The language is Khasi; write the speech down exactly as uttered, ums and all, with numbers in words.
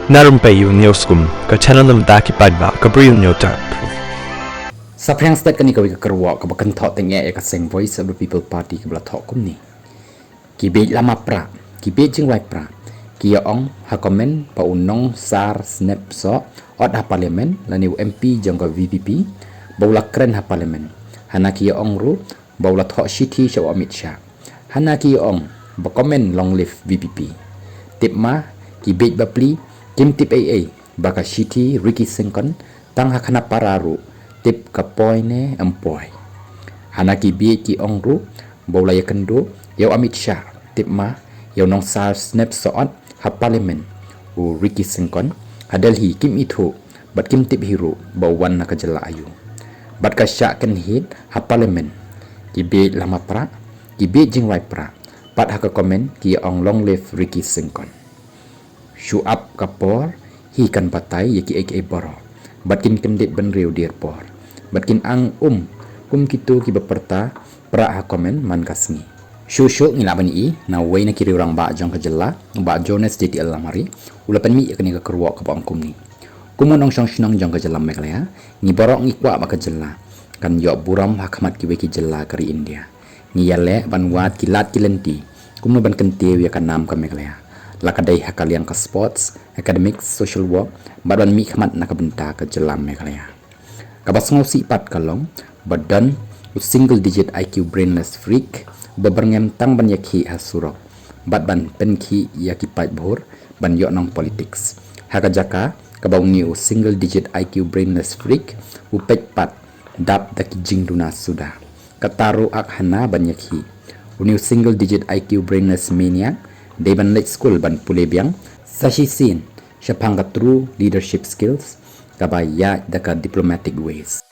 Na rympei ïa u News Kum, ka channel na bynta ki paidbah, ka Bri u News Tap. Saphriang stet kane kawei ka kyrwoh kaba kynthoh tyngeh ïa ka seng Voice of the People Party kaba la thoh kumne. Ki bieit lama pra, ki bieit jingwai pra. Ki ïa ong ha comment ba u Nongsar Snep Soh ot ha parliament lane u M P jong ka V P P ba u la kren ha parliament. Hana ki ïa ong ruh ba u la thoh shithi sha u Amit Shah. Hana ki ïa ong ba comment long live V P P. Tip ma, ki bieit bapli kim tip ei ei ba ka shithi Ricky Syngkon tang ha khana para ruh tip ka poi ne em poi. Hana ki bieit ki ong ruh ba u la ïa kynduh ïa u Amit Shah, tip ma, ïa u Nongsar Snep Soh ot ha parliament u Ricky Syngkon ha Delhi kim ithuh bad kim tip hi ruh ba u wan na ka jylla aïu. Bad ka shah kynhied ha parliament, ki bieit lama pra, ki bieit jingwai pra. Pat ha ka comment ki ïa ong long live Ricky Syngkon. Shu ap ka por hi kan batai ïa kiei kiei baroh. Bad kin kyndit bynriew dier por. Bad kin ang um kum kito kiba pyrta pra ha comment man ka sngi. Shuh shuh ngi lah ban ïohi na uwei na ki riew rangbah jong ka jylla, Bah Jonas J T L Langmari, u la pynmih ïa kane ka kyrwoh kaba ong kumne. Kum u nongshong shnong jong ka jylla Meghalaya, ngi baroh ngi kwah ba ka jylla kan ïoh burom ha khmat kiwei ki jylla ka ri India. Ngi ïaleh ban wad ki lad ki lynti kumno ban kyntiew ïa ka nam ka Meghalaya, la ka dei ha ka liang ka sports, academics, social work, bad ban mihkhmat na ka bynta ka jylla Meghalaya. Kaba sngewsih pat ka long ba don u single digit I Q brainless freak uba byrngem tang ban ïakhih ha surok bad ban pynkhih ïa ki paidbah ban ïoh nong politics. Ha ka jaka kaba une u single digit I Q brainless freak u peit pat dap da ki jingduna suda. Kata ruh ak hana ban ïakhih. Une u single digit I Q brainless maniac dei ban leit skul ban pule biang sa shisien shaphang ka true leadership skills kaba ïaid da ka diplomatic ways.